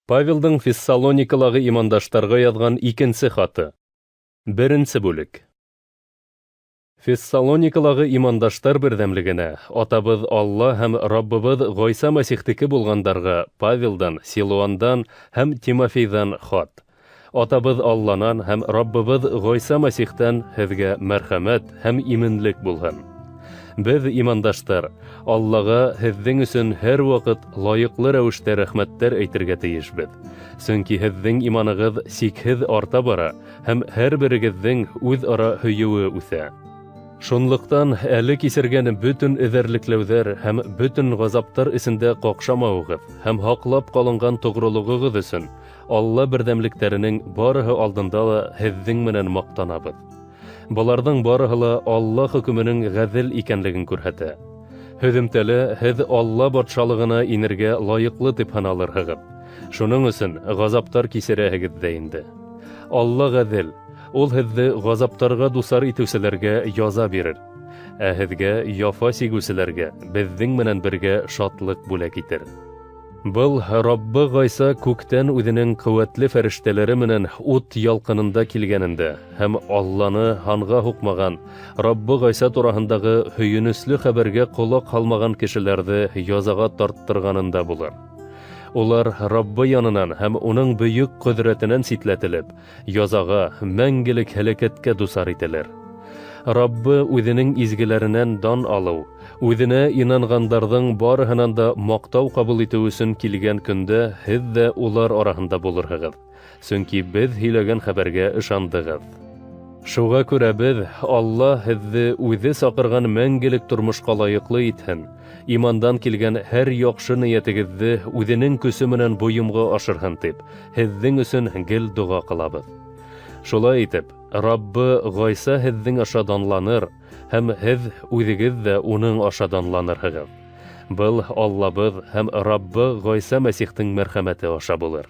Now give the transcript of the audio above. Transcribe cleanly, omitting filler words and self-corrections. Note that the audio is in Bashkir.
Павелдың Фессалоникалағы имандаштарға яҙған икенсе хаты. Беренсе бүлек. Фессалоникалағы имандаштар берҙәмлегенә, атабыҙ Алла һәм Раббыбыҙ Ғайса Мәсихтеке булғандарға Павелдан, Силуандан һәм Тимофейҙан хат. Атабыҙ Алланан һәм Раббыбыҙ Ғайса Мәсихтән һеҙгә мәрхәмәт һәм именлек булһын. Беҙ, имандаштар, Аллаға һеҙҙең өсөн һәр ваҡыт лайыҡлы рәүештә рәхмәттәр әйтергә тейешбеҙ. Сөнки һеҙҙең иманығыҙ сикһеҙ арта бара һәм һәр берегеҙҙең үҙ-ара һөйөүе үҫә. Шунлыҡтан әле кисергән бөтөн эҙәрлекләүҙәр һәм бөтөн ғазаптар эсендә ҡаҡшамауығыҙ һәм һаҡлап ҡалынған тоғролоғоғоҙ өсөн Алла берҙәмлектәренең барыһы алдында ла һеҙҙең менән маҡтанабыҙ. Быларҙың барыһы ла Алла хөкөмөнөң ғәҙел икәнлеген күрһәтә. Һөҙөмтәлә һеҙ Алла батшалығына инергә лайыҡлы тип һаналырһығыҙ. Шуның өсөн ғазаптар кисерәһегеҙ ҙә инде. Алла ғәҙел, ул һеҙҙе ғазаптарға дусар итеүселәргә яза бирер, ә һеҙгә яфа сигеүселәргә беҙҙең менән бергә шатлыҡ бүләк итер. Был Раббы Ғайса күктән үҙенең ҡеүәтле фәрештәләре менән ут ялҡынында килгәнендә һәм Алланы һанға һуҡмаған Раббы Ғайса тураһындағы һөйөнөслө хәбәргә ҡолаҡ һалмаған кешеләрҙе язаға тарттырғанында булыр. Улар Раббы янынан һәм уның бөйөк ҡөҙрәтенән ситләтелеп, язаға, мәңгелек һәләкәткә дусар ителер. Раббы үҙенең изгеләренән дан алыу, үҙенә инанғандарҙың барыһынан да маҡтау ҡабул итеү өсөн килгән көндә һеҙ ҙә улар араһында булырһығыҙ, сөнки беҙ һөйләгән хәбәргә ышандығыҙ. Шуға күрә беҙ, Алла һеҙҙе үҙе саҡырған мәңгелек тормошҡа лайыҡлы итһен, имандан килгән һәр яҡшы ниәтегеҙҙе үҙенең көсө менән бойомға ашырһын тип, һеҙҙең өсөн гел доға ҡылабыҙ. Шулай итеп, Раббы Ғайса һеҙҙең аша данланыр, һәм һеҙ үҙегеҙ ҙә уның аша данланырһығыҙ. Был Аллабыҙ һәм Раббы Ғайса Мәсихтең мәрхәмәте аша булыр.